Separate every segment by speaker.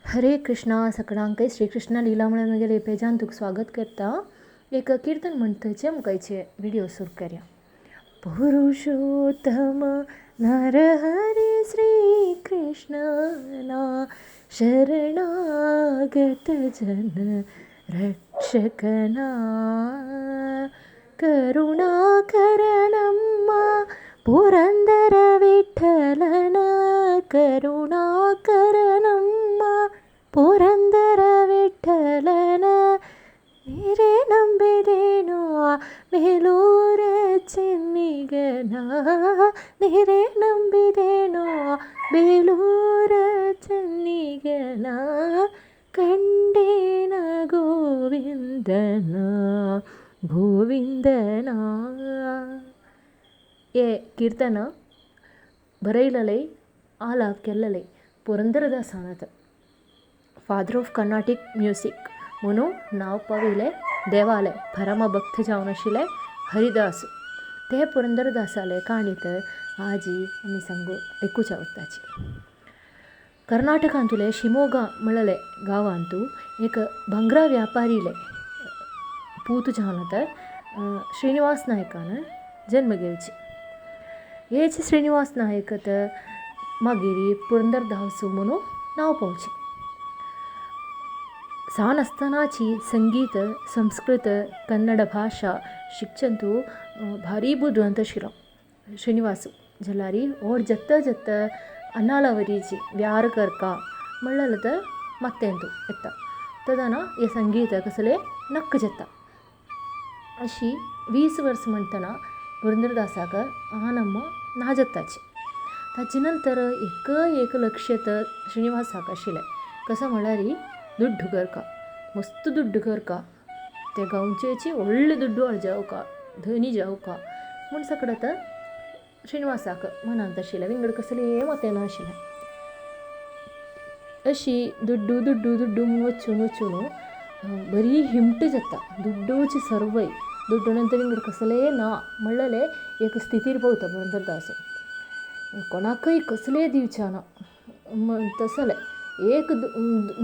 Speaker 1: हरे कृष्णा सकडांकय श्रीकृष्ण लीला म्हणून म्हगेले पेजान तुका स्वागत करता. एक किर्तन म्हणटचे आमकां विडियो सुरू करया. पुरुषोत्तम नरहरी श्री कृष्णना शरणागत जन रक्षकना करुणाकरणम्मा पुरंदर विठ्ठलना करुणाकरणम्मा पुरंदर विठ्ठलನ ನೀರೇ ನಂಬಿದೇನು ಬೇಲೂರ ಚೆನ್ನಿಗನ ನೀರೇ ನಂಬಿದೇನು ಬೇಲೂರ ಚೆನ್ನಿಗನ ಕಂಡೇನ ಗೋವಿಂದನ ಗೋವಿಂದನ. ए कीर्तन बरयलले आलाप केल्लले पुरंदरदासान फादर ऑफ कर्नाटीक म्युजीक म्हणून नांव पाविल्ले देवाले परम भक्त जावन आशिल्ले हरिदास. ते पुरंदरदासाले काणीत आजी आमी सांगू आयकुच्या वताची. कर्नाटकांतुले शिमोगा म्हणले गांवांतू एक भांगरा व्यापारीले पूत जावन तर श्रीनिवास नायकान जन्म घेवची. हेच श्रीनिवास नायक तर मागीर पुरंदरदास म्हणून नांव पावचें. सान आसतनाची संगीत संस्कृत कन्नड भाशा शिकचंतू भारी बुदवंत आशिल्लो श्रीनिवास. जाल्यार व्हड जत्त जत्त अन्नालवरीची व्यार करका म्हणलें तर मात्तेंतू येता तदना हे संगीत कसलें नक्क जाता. अशी 20 वर्स म्हणटना पुरंदरदासाक आनम्म ना जाताची. ताचे नंतर एक एक लक्ष तर श्रीनिवासाक आशिल्लें कसो म्हळ्यार दुड्डू करका मस्त दुड्डू करका ते गांवचेची व्हडले दुड्डू जावका धनी जावका म्हूण सगळें आतां श्रीनिवासाक मनांत आशिल्लें विंगड कसलें मतें नाशिल्लें. अशी दुड्डू दुड्डू दुड्डू म्हूण वचून वचून बरी हिमट जाता दुड्डूची सर्वय दुड्डू नंतर विंगड कसलें ना म्हणलेलें एक स्थितीर पावता पुरंदरदास. कोणाकय कसलें दिवचें ना तसलें एक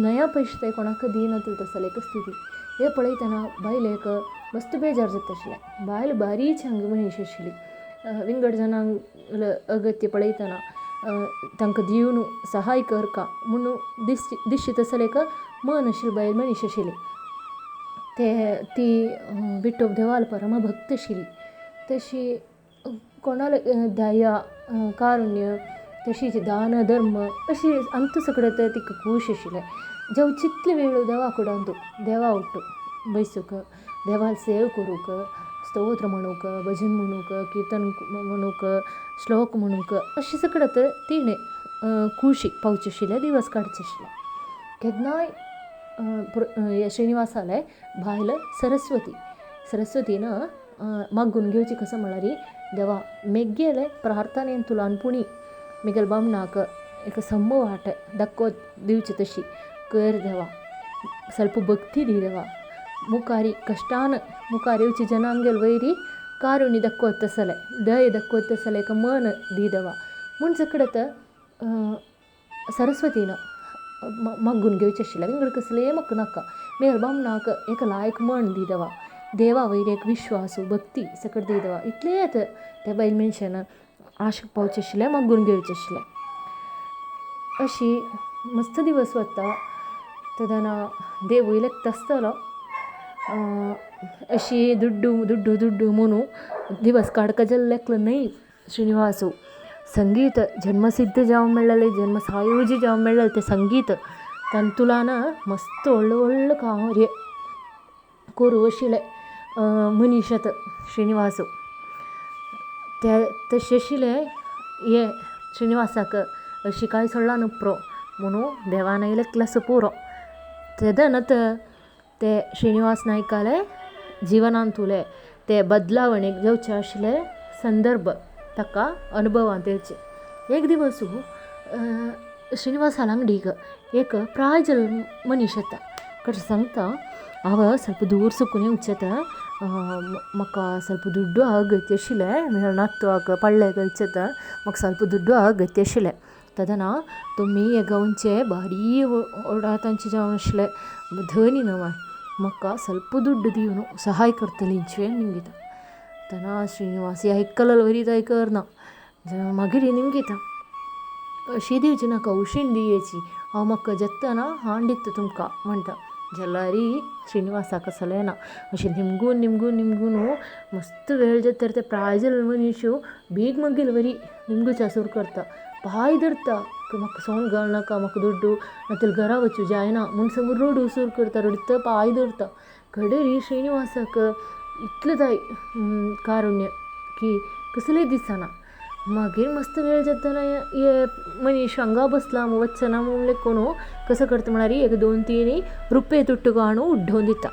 Speaker 1: नया पयशे ते कोणाक दिना तसलें एक स्थिती. हें पळयतना बायलेक मस्त बेजार जाता आशिल्लें. बायल बारीक छंग मनीस आशिल्ली विंगड जाणांक अगत्य पळयतना तांकां दिवन सहाय करका म्हणून दिसचें तसलें एक मन आशिल्ली बायल मनीस आशिल्ली. ते ती विठोब देवाल परमभक्त आशिल्ली. तशी कोणाले दया कारुण्य तशीच दान धर्म अशी अंत सगळें तर तिका खूश आशिल्लें. जेवचितले वेळ देवा कुडांतू देवा उठ्ठू बैसूक देवाक सेव करूंक स्तोत्र म्हणूंक भजन म्हणूंक किर्तन म्हणूंक श्लोक म्हणूंक अशें सगळें तर तिणें खुशी पावचें आशिल्लें दिवस काडचे आशिल्लें. केन्नाय श्रीनिवासाले बायल सरस्वती सरस्वतीन मागून घेवची कसो म्हळ्यार देवा मेगेले प्रार्थनेन तुलान पुणी मेगेले बामणाक एक सम वाट दाखोव दिवची तशी कर देवा ಸ್ವಲ್ಪ भक्ती दी देवा मुखारी कश्टान मुखार येवचे जनांगेल वयरी कारुण्य दाखोवत तसलें दय दाखोवत तसलें एक मन दी देवा म्हूण सगळें तर सरस्वतीन मागून घेवचें आशिल्लें विंगड कसलें म्हाका नाका मेगेले बामणाक एक लायक मन दी देवा देवा वयर एक विश्वास भक्ती सगळें दी देवा इतलें ते बायल मनशान आशेक पावचें आशिल्लें मागून घेवचें आशिल्लें. अशी मस्त दिवस वता तेदना देवूय लेगीत आसतलो. अशी दुड्डू दुड्डू दुड्डू म्हणून दिवस काडका जाल्लें न्हय श्रीनिवासू. संगीत जन्मसिद्ध जावं मेळ्ळें जन्म सायोजी जावं मेळ्ळें तें संगीत तांतुलान मस्त व्हडलें व्हडलें कार्य करूं आशिल्लें मनीश श्रीनिवास. ते तशें आशिल्लें हे श्रीनिवासाक अशी कांय सोडला न्हू म्हणून देवान आयलें पुरो. तेदनात ते श्रीनिवास नायकाले जिवनांतुले ते बदलावणेक जावचे आशिल्ले संदर्भ ताका अनुभवांत येवचे. एक दिवस श्रीनिवासाल अंगडीक एक प्राय मनीस येता कशें सांगता हांव ಸ್ವಲ್ಪ दूर सुकून येवचें म्हाका ಸ್ವಲ್ಪ दुड्डू अगत्य आशिल्लें नातवाक पडले येवचें म्हाका ಸ್ವಲ್ಪ दुड्डू अगत्य आशिल्लें. तेदना तुमी हे गांवचे बारी व्हडा तांचे जावन आशिल्ले धनी न्हय म्हाका ಸ್ವಲ್ಪ ದುಡ್ಡು दिवन सहाय करतली इंचुवेन निमगिता. तेन्ना श्रीनिवास आयकललो वरी ताई करना. मागीर निमगिता अशी दिवची नाका उशीण दियेची हांव म्हाका जेत्तना हाण दिता तुमकां म्हणटा. जाल्यारी श्रीनिवासाक कसलें ना अशें निमगून निमगून निमगून मस्त वेळ जाता ते प्राय मनीश भीक मागिल्ले वरी निमगुच्या सुरू करता. पांय धरता की म्हाका सोण घालनाका म्हाका दुड्डू नातर घरा वचूं जायना म्हूण सांगून रडूं सुरू करता, रडत पांय धरता. कडेरी श्रीनिवासाक इतलें जाय कारुण्य की कसलें दिसना. मागीर मस्त वेळ जातना हे मनीश हांगा बसला म्हूण वचना म्हूण लेखून कसो करता म्हळ्यार एक दोन तीन रुपये तुट्ट हाडून उड्डोवन दिता.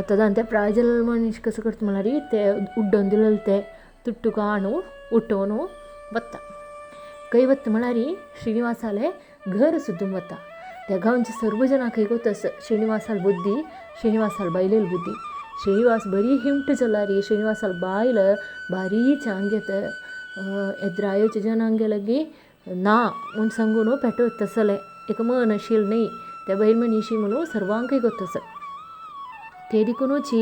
Speaker 1: तेदोन ते प्रायजल मनीस कसो करता म्हळ्यार ते उड्डोवन दिलेले ते तुट्टुको हाडून उठोवन वता. खंय वता म्हळ्यार श्रीनिवासालें घर सोदूंक वता. त्या गांवचे सर्व जाणां खंय वता श्रीनिवासाल बुद्दी श्रीनिवासाल बायलेली बुद्दी. श्रीनिवास बरी हिमट जाल्यार श्रीनिवासाल बायल बारी चांग येता एद्रायोचे जनांगे लागी ना म्हूण सांगून पेटवता तसलें एक मन आशिल्लें न्हय त्या बायल मनीशी म्हणून सर्वांकय गोत आसा. ते देखुनूच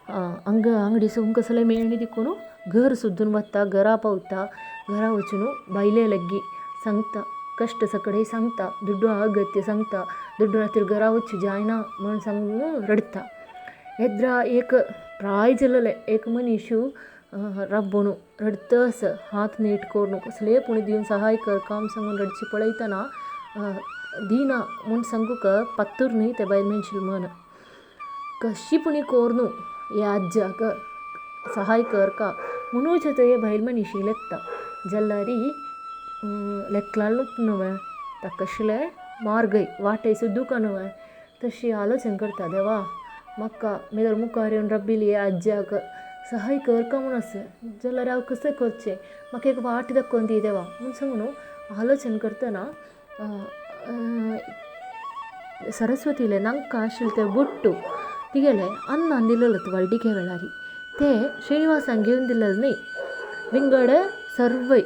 Speaker 1: हांगा आंगडी सून कसलें मेळणी देखून घर सोदून वता, घरा पावता. घरा वचून बायले लागीं सांगता कश्ट सगळे सांगता दुड्डू अगत्य सांगता दुड्डू नातर घरा वचूं जायना म्हूण सांगून रडटा. येद्रा एक प्राय जाल्लें एक मनीश रब्बून रडत आसा हात नीट करून कसलेय पूण दिवन सहाय कर काम सांगून रडचें पळयतना दिना म्हूण सांगूंक पातूर न्हय ते बायल मनशेलें मन. कशी पुणी कोरून ह्या आज्याक सहाय करका म्हणूच ते बायल मनीशी लेखता. जाल्यारी लेखलालूच न्हय ताका कसलें मार्गय वाटय सोदूंक न्हय तशी आलोचन करता देवा म्हाका म्हज्या मुखार येवन राबिल्ली ह्या आज्याक सहाय करका म्हूण आसा जाल्यार हांव कशें करचें म्हाका एक वाट दाखोवन दी देवा म्हूण सांगून आलोचन करतना सरस्वतीलें नांकां आशिल्लें तें बोट्टू तिगेलें अन्नान दिलेलें व्हडलीके वेळार ते श्रीनिवासान घेवन दिलेलें न्हय. विंगड सर्वय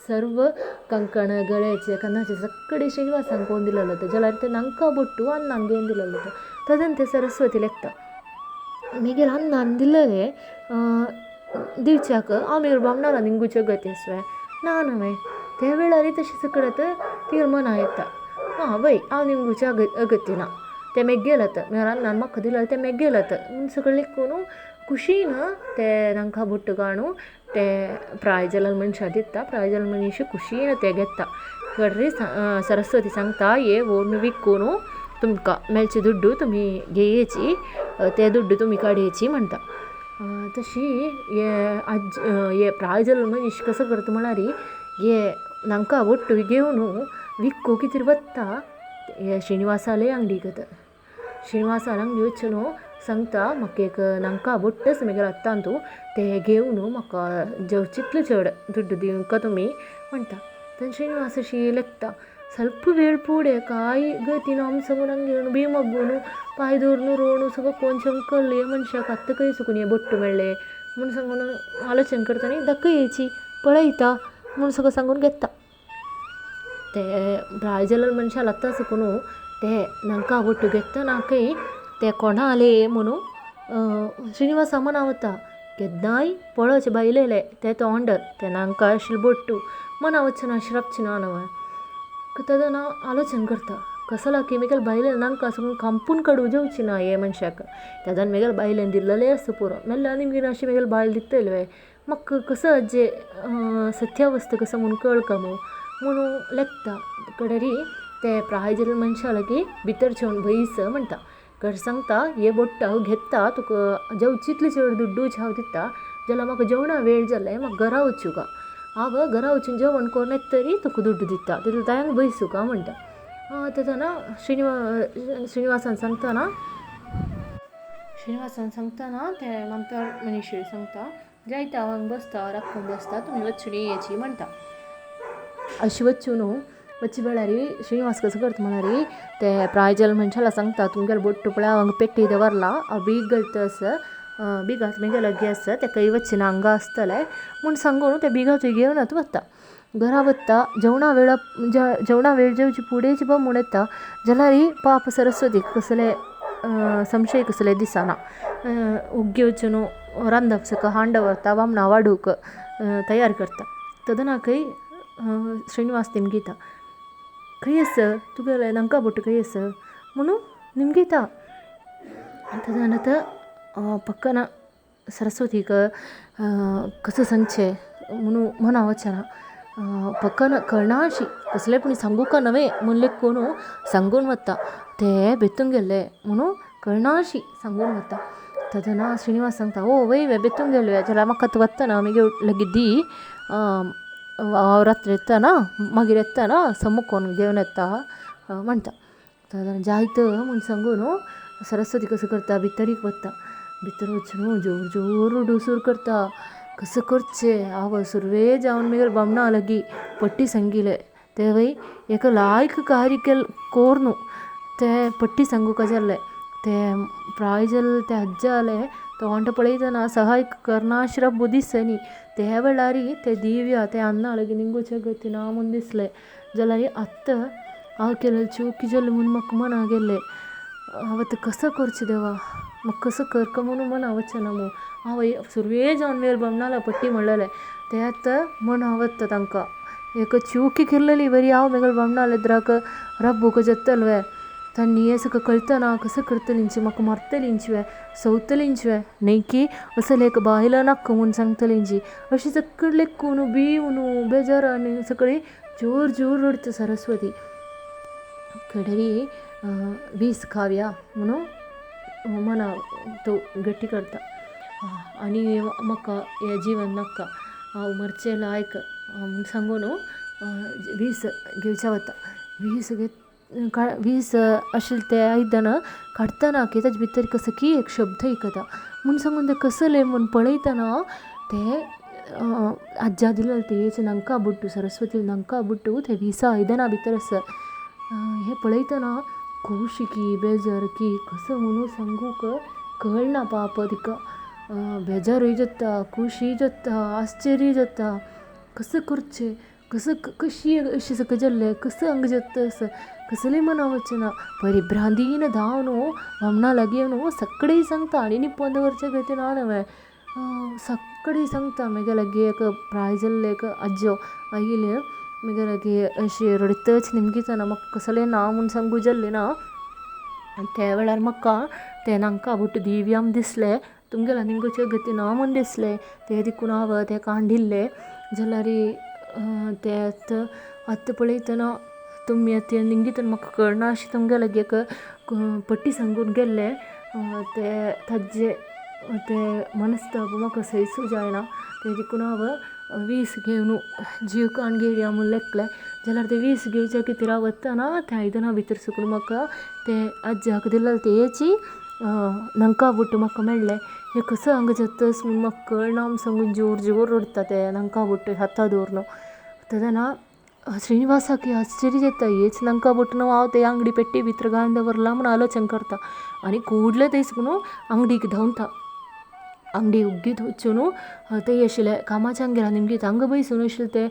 Speaker 1: सर्व कंकण गळ्याचे कानाचे सगळे श्रीनिवासान कोण दिलेलें जाल्यार ते नांकां बोट्टू अन्नान घेवन दिलेलें तदन ते सरस्वती लेखता मागीर अन्नान दिलेलें दिवच्याक हांव मागीर बामणाला निमगुच्यो गती आसलें ना न्हय त्या वेळार तशें सकळत तिगेलें मना येता आं वय हांव निमगुच्या अगत्य ना तें मेगेलें आतां म्हज्या अन्नान म्हाका दिलेलें तें मेगेलें आतां म्हूण सगळें लेखून खुशीन ते नांकां बोट्टू काडून ते प्राय जाल्ले मनशाक दिता प्राय जाल्ले मनीस खुशीन ते घेता. खरी सरस्वती सांगता हे व्हरून विकून तुमकां मेळचे दुड्डू तुमी घेयची ते दुड्डू तुमी काडयेची म्हणटा. तशी हे आज हे प्राय जाल्ले मनीस कसो करता म्हळ्यार हे नांकां बोट्टू घेवन विकूंक कितें वता हे श्रीनिवासाले आंगडीक वता. श्रीनिवासाले आंगडी वचून सांगता म्हाका एक नांकां बोट्ट आसा म्हगेल्या हातांत ते घेवन म्हाका जेवचे चड दुड्डू दिवंका तुमी म्हणटा. तेन्ना श्रीनिवास अशी लेखता ಸ್ವಲ್ಪ वेळ फुडें काय गतीन आम सांगून हांगा घेवन भीमागून पांय दवरून रोवणू सगळो कोण शंकरले मनशाक आत्तां खंय सुकून हें बोट्टू मेळ्ळें म्हूण सांगून आलोचन करता आनी दाखय पळयता म्हूण सगळें सांगून घेता. ते प्राय जाल्ले मनशां लागता सकून ते नांकां बोट्टू घेतना नाकय ते कोणाले म्हणून श्रीनिवासा मना वता केन्नाय पळोवचें बायलेलें तें तोंड तें नांकां आशिल्लें बोट्टू मना वचना राबचें ना न्हय तेन्ना आलोचन करता कसो की म्हगेले बायलेन नांकां सगळें कांपून काडूं जेवचें ना हे मनशाक तेदोन म्हगेले बायलेन दिल्लेलें आसा पुरो मेल्ले आनी मागीर अशें म्हगेले बायल दितले म्हाका कसो हाजे सत्यावस्था कसो म्हूण कळका मू म्हणून लेखता कडेरी ते प्राय जाल्ले मनशां लागीं भितर जेवन बैस म्हणटा. कडेन सांगता हे बोट्ट हांव घेता तुका जेवचे इतले चड दुड्डूच हांव दिता जाल्यार म्हाका जेवणा वेळ जालें म्हाका घरा वचूंक हांव घरा वचून जेवण करून येता तरी तुका दुड्डू दिता तितले तांक बैसूका म्हणटा. तेदोना श्रीनिवासान सांगतना श्रीनिवासान सांगतना ते नंतर मनीश सांगता जायता हांव हांगा बसता राखून बसता तुमी वचून येची म्हणटा. अशें वचून वचचे वेळार श्रीनिवास कसो करता म्हळ्यार ते प्राय जाल्ले मनशाला सांगता तुमगेलो बोट्टू पळय हांव हांगा पेटी दवरला हांव बीग घालता आसा बिगात म्हगे लागीं आसा तें खंय वचना हांगा आसतलें म्हूण सांगून ते बिगातूय घेवन आतां वता. घरा वता जेवणा वेळा जेवणा वेळ जेवचे फुडेंच बामण येता जाल्यार पाप सरस्वतीक कसले संशय कसले दिसना. ओग्गी वचून रांदप सगळें हांड दवरता बामणा वाडूंक तयार करता. तेदनाकय श्रीनिवास निमगिता खंय आसा तुगेलें नांका बोट खंय आसा म्हणून निमगिता. तेदना आतां पक्कन सरस्वतीक कसो सांगचें म्हणून मना वचना पक्कन कळना अशी कसलें पूण सांगूंक नव्हे म्हण लेखून सांगून वता ते बेतून गेल्ले म्हणून कळना अशी सांगून वता. तेदना श्रीनिवास सांगता ओ वय वे बेतून गेल्ले जाल्यार म्हाका आतां वतना मागीर लागीं दी हांव रात्री येतना मागीर येतना समुकोन घेवन येता म्हणटा. तेदना जायत म्हूण सांगून सरस्वती कसो करता भितरीक वता. भितर वचून जोर जोर रडूंक सुरू करता. कसो करचें हांव सुरवे जावन मागीर बामणां लागीं पटी सांगिल्ले तेवय एका लायक कार्य केल्ले कोरून ते पटी सांगूंक जाल्ले ते प्राय जाल्ले ते आज्जाले तोंड पळयतना सहाय करनाशिरा दिसनी त्या वेळार ते दिव्या ते अन्ना लागीं निमगुच्या गती ना म्हूण दिसलें. जाल्यार आतां हांव केल्ले चूक जाली म्हूण म्हाका मना गेल्ले. हांव आतां कसो करचें देवा म्हाका कसो करका म्हणून मना वचना मू. हांव सुरवे जावन मेर बामणालो पट्टी म्हणलेले ते आतां मना वता तांकां. एक चूक केल्लेली बरी हांव मागीर बामणाले एदराक रब्बूक जातले वे तांणी हें सगळें कळतना कसो करतलींची म्हाका मारतलींची वे सवतलींची वे न्हय की असले एक बायल नाका म्हूण सांगतलींची अशें सगळें लेखून भिवन बेजारान सगळीं जोर जोर रडटा सरस्वती. खडरी वीस खावया म्हणून मना तो गट्टी करता. आनी म्हाका हें जिवन नाका हांव मरचें लायक म्हूण सांगून वीस घेवच्या वता. वीस वीस आशिल्लें तें आयदन काडटना की ताजे भितर कसो की एक शब्द आयकता म्हूण सांगून तें कसलें म्हूण पळयतना तें आज्जा दिल्लें तेच नांका बुट्टू सरस्वती नांका बुट्टू तें विसा आयदनां भितर आसा. हें पळयतना खोशी की बेजार की कसो म्हणून सांगूंक कळना पाप तिका. बेजारूय जाता खोशीय जाता आश्चर्य जाता कसो करचें कसो कशी अशें सगळें जाल्लें कसो हांगा जाता असो कसलें मना वचना परिभ्रांतीन धांवन बामणा लागीं येवन सगळें सांगता आनी निपोवन दवरचे गतीन ना हांवें सगळें सांगता मागीर लागीं एक प्राय जाल्लें एक आजो आयिल्लें मागीर लागीं अशें रडतच निमगितना म्हाका कसलें ना म्हूण सांगू जाल्लें ना. त्या वेळार म्हाका तें नांका बुट्ट दिव्याम दिसलें तुमगेल्या निमगुच्या गती ना म्हूण दिसलें तें देखून हांव तें काडिल्लें जाल्यार तें आतां आतां पळयतना तुमी आतां निमगितना म्हाका कळना अशें तुमगे लागीं एक पट्टी सांगून गेल्ले ते ताजे ते मनस्ताप म्हाका सोंसूं जायना तें देखून हांव वीस घेवन जीव काण घेवया म्हूण लेकलें जाल्यार तें वीस घेवच्या खातीर हांव वतना तें आयदनां भितर साकून म्हाका तें आज्याक दिल्ले तेची नांका बुट्टू म्हाका मेळ्ळें हें कसो हांगा जाता म्हूण म्हाका कळना म्हूण सांगून जोर जोर रडटा तें नांका बुट्टू हाता दवरून तेदना श्रीनिवासाक आश्चर्य जाता हेच नांका बुट्टू न्हू हांव ते आंगडी पेट्टी भितर घालून दवरला म्हूण आलोचन करता आनी कूडले थंय साकून आंगडीक धांवता. आंगडी ओगीत वचून थंय आशिल्ले कामाच्या आमगेर निमगीत हांगा बैसून आशिल्ले ते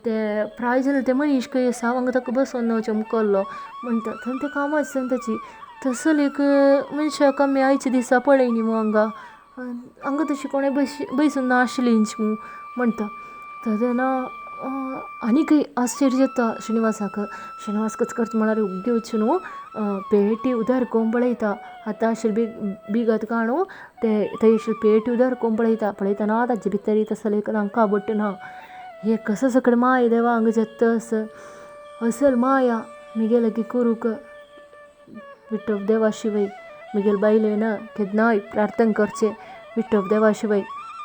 Speaker 1: ते प्राय जाल्ले ते मनीस खंय आसा हांगा ताका बसून चमकल्लो म्हणटा थंय ते कामां आसता ताची तसले एक मनशाक आमी आयच्या दिसा पळयनी मू हांगा हांगा तशी कोणें बैसून नाशिल्लीच मू म्हणटा तेदना आनीकय आश्चर्य जाता श्रीनिवासाक. श्रीनिवास कच करता म्हळ्यार ओग्गी वचून पेटी उदार कोन्न पळयता हाता आशिल्ले बिगत काडून ते थंय आशिल्ली पेटी उदार कोन्न पळयता. पळयतना ताजे भितर तसले एक नांका बुट्टू ना. हें कसो सगळें माया देवा हांगा जाता असो असल माया म्हगे लागीं करूंक विठोब देवा शिवाय म्हगेले बायलेन केन्नाय प्रार्थना करचें विठोब देवा शिवाय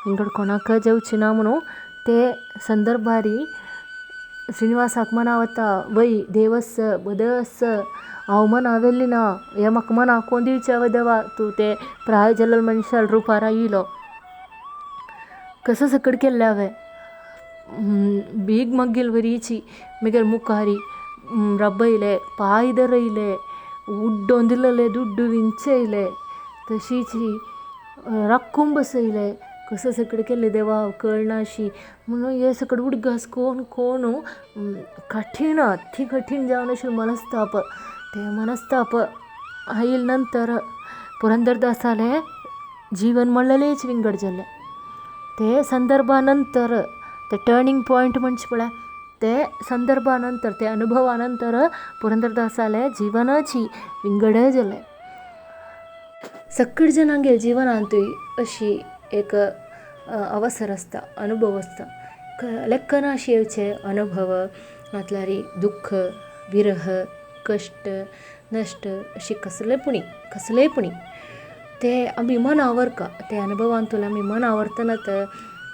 Speaker 1: विंगड कोणाक जेवचें ना म्हणून ते संदर्भार श्रीनिवासाक मना वता वय देव आसा बदल आसा हांव मना व्हेली ना हें म्हाका मना कोण दिवचें देवा तूं तें प्राय जाल्ले मनशाल्या रुपार आयिल्लो. कसो सकड केल्लें हांवें भीक मागिल्ले वरीची म्हगेले मुखारी रबयलें पांय धरयले उड्डोन दिल्ले दुड्डू विंचयले तशीच राखून बसयले. कसो सगळें केल्लें देवा कळनाशी म्हणून हे सगळे उडगास कोण कोण कठीण अती कठीण जावन अशें मनस्ताप ते मनस्ताप आयले नंतर पुरंदरदासालें जिवन म्हणलेलेच विंगड जालें. ते संदर्भा नंतर ते टर्नींग पॉयंट म्हणचे पळय ते संदर्भा नंतर ते अनुभवा नंतर पुरंदरदासालें जिवनाची विंगड जालें. सगळे जणांगेर जिवनांतूय अशी एक अवसर आसता, अनुभव आसता, लेखनाशी येवचे अनुभव म्हटल्यार दुख्ख, विरह, कश्ट, नश्ट अशी कसले पुणी कसलेय पुणी ते आमी मनावर का ते अनुभवांतून आमी मना व्हरतना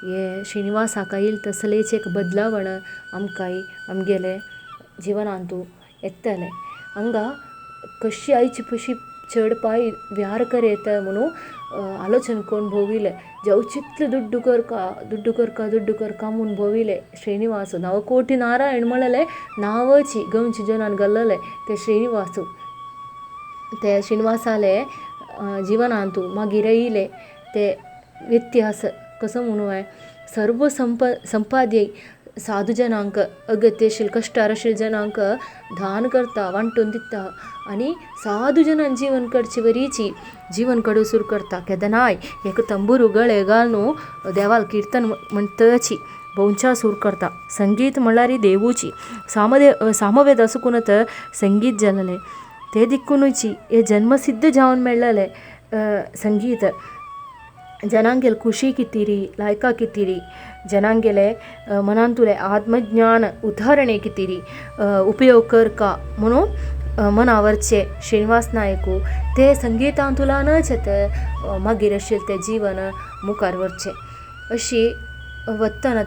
Speaker 1: हे श्रीनिवासाक येयले तसलेच एक बदलावण आमकांय आमगेले जिवनांतू येतलें. हांगा कशी आयची पशी चड पाय व्यार करयता म्हणून आलोचन करून भोविले जावचे तितले दुड्डू करका दुड्डू करका दुड्डू करका म्हूण भोविले श्रीनिवास नवकोटी नारायण म्हणलें नांवची गोंयच्या जनान घाल्लेलें ते श्रीनिवासू ते श्रीनिवासाले जिवनांतू मागीर येयले ते व्यत्यास कसो म्हणूं हांवें सर्व संपादे साधू जनांक अगत्य आशिल्ले कश्टार आशिल्ले जनांक दान करता वांटून दिता आनी साधू जनान जिवन काडचे वरीची जिवन काडूंक सुरू करता. केदनाय एक तंबुरू गळे घालून देवाल किर्तन म्हणटची भोंवच्या सूर करता. संगीत म्हणल्यार देवूची सामवेद सुकून संगीत जालेलें ते दिकुनूची हे जन्मसिद्ध जावन मेळ्ळेलें संगीत जनांगेल खुशी कितिरी लायका कितिरी जनांगेले मनांतुले आत्मज्ञान उदाहरणे कितिरी उपयोग करका म्हणून मनावरचे श्रीनिवास नायकू ते संगीतांतुलानच ते मागीर आशिल्लें तें जिवन मुखार व्हरचें. अशी वतना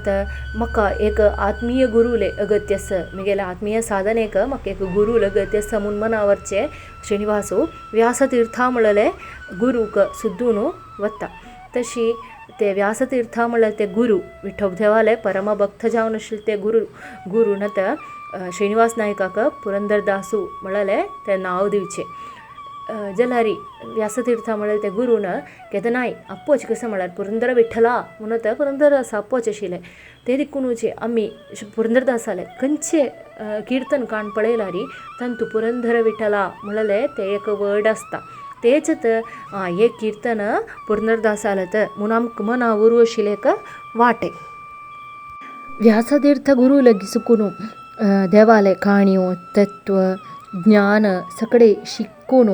Speaker 1: म्हाका एक आत्मीय गुरूले अगत्य आसा म्हगेले आत्मीय साधनेक म्हाका एक गुरू अगत्य आसा म्हूण मनावरचे श्रीनिवासू व्यासतीर्था म्हणलेले गुरूक सोदून वता. तशी ते व्यासतीर्था म्हणल्यार ते गुरू विठोब देवाले परमभक्त जावन आशिल्ले ते गुरू गुरून आतां श्रीनिवास नायकाक पुरंदरदासू म्हणलेलें तें नांव दिवचें. जाल्यार व्यासतीर्था म्हणलें ते गुरून केदनाय आपोवचें कशें म्हळ्यार पुरंदर विठ्ठला म्हणून ते पुरंदरदास आपोवचें आशिल्लें ते देखुनूच आमी पुरंदरदासालें खंयचें किर्तन काण पळयल्यार तातूंत पुरंदर विठ्ठला म्हणलेलें तें एक वर्ड आसता. तेच आं हें किर्तन पुरंदरदासालें तें म्हूण आमकां मना उरूं आशिल्लें एक वाटें. व्यासतीर्थ गुरू लागीं सुकून देवाले काणयो, तत्व, ज्ञान सगळें शिकून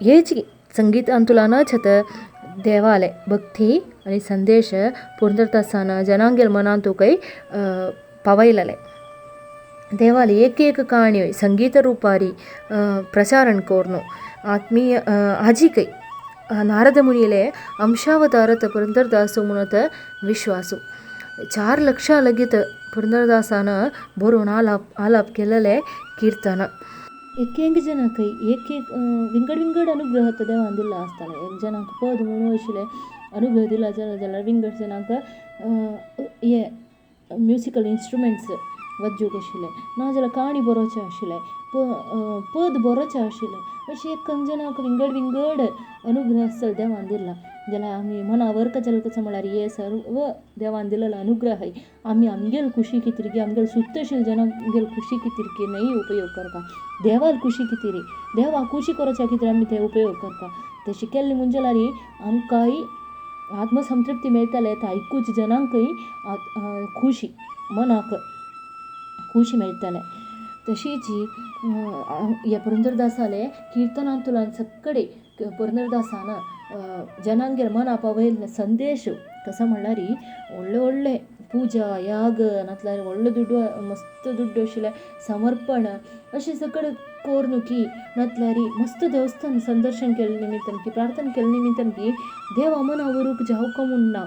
Speaker 1: हेच संगितांतुलानच देवाले भक्ती आनी संदेश पुरंदरदासान जनांगेल मनांतूकय पावयलेले. देवाले एक एक काणयो संगीत रुपारी प्रचारण करून आत्मीय आजीकय नारद मुनीले अंशावतारत पुरंदरदासू म्हणत विश्वासू 4 लक्षां लगीत पुरंदरदासान बरोवन आलाप आलाप केलेले किर्तन. एक एक जनाकय एक एक विंगड विंगड अनुग्रह देवान दिल्लो आसतालो. एक जणांक पद म्हणून आशिल्लें अनुग्रह दिला जाल्यार विंगड जणांक हे म्युजिकल इन्स्ट्रुमेंट्स वाजोवंक आशिल्लें, नाजाल्यार काणी बरोवचें आशिल्लें, पद बरोवचें आशिल्लें, अशें एक जणांक विंगड विंगड अनुग्रह आसतलो देवान दिल्ला. जाल्यार आमी मना वर्क जालें कसो म्हळ्यार हे सर्व देवान दिल्लो अनुग्रह आमी आमगेल खुशी कितें आमगेल सुद्दां जनांगेल खुशी कितें न्हय उपयोग करपा, देवाल खुशी कितें देवा खुशी करच्या खातीर आमी ते उपयोग करपा. तशें केल्लें म्हूण जाल्यार आमकांय आत्मसंतृप्ती मेळटलें, ते आयकुच्या जनांकय खुशी मनाक खुशी मेळटलें. तशीच हे पुरंदरदासाले किर्तनांतल्यान सगळे पुरंदरदासान जनांगेर मना पावयल्ले संदेश कसो म्हणल्यार व्हडले व्हडले पुजा याग नातल्यार व्हडलो दुडू मस्त दुड्डू आशिल्लें समर्पण अशें सगळें करून की नातल्यार मस्त देवस्थान संदर्शन केल्ले निमित्तान की प्रार्थना केल्ले निमित्तान की देवा मना व्हरूंक जावका म्हूण ना,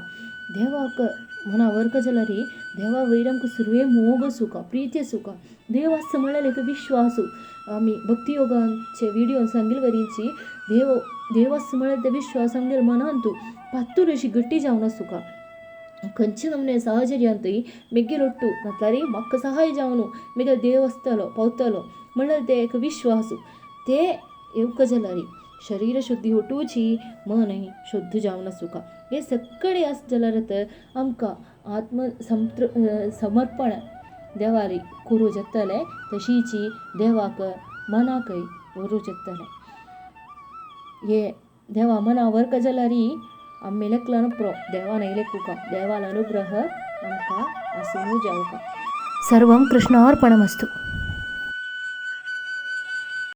Speaker 1: देवाक मना व्हरका जाल्यार देवा वयर आमकां सुरवे मोग आसूंक प्रिती आसूंक, देव आसा म्हणल्यार एक विश्वास. आमी भक्ती योगाचे विडियो सांगिल्ले वरीची देव देव आसा म्हळ्यार ते विश्वास आमगेले मनांतू पातूर अशी गट्टी जावन आसूंक. खंयचे नमूने सहचर्यांतूय मेगेल ಒಟ್ಟು म्हटल्यार म्हाका सहाय जावन मेगेलो देव आसतलो पावतलो म्हणल्यार ते एक विश्वास ते येवका जाल्यार शरीर शुद्धी होटूची मनय शुद्ध जावन आसूका. हे सगळे आस जाल्यार तर आमकां आत्म समर्पण देवारी करूं जातलें, तशीची देवाक मनाकय व्हरूं जातलें. हे देवा मना व्हरका जाल्यार आमी लेखल्यान प्रो देवान लेखुका, देवान अनुग्रह आमकां आसूं जावका.
Speaker 2: सर्वं कृष्णार्पणमस्तु.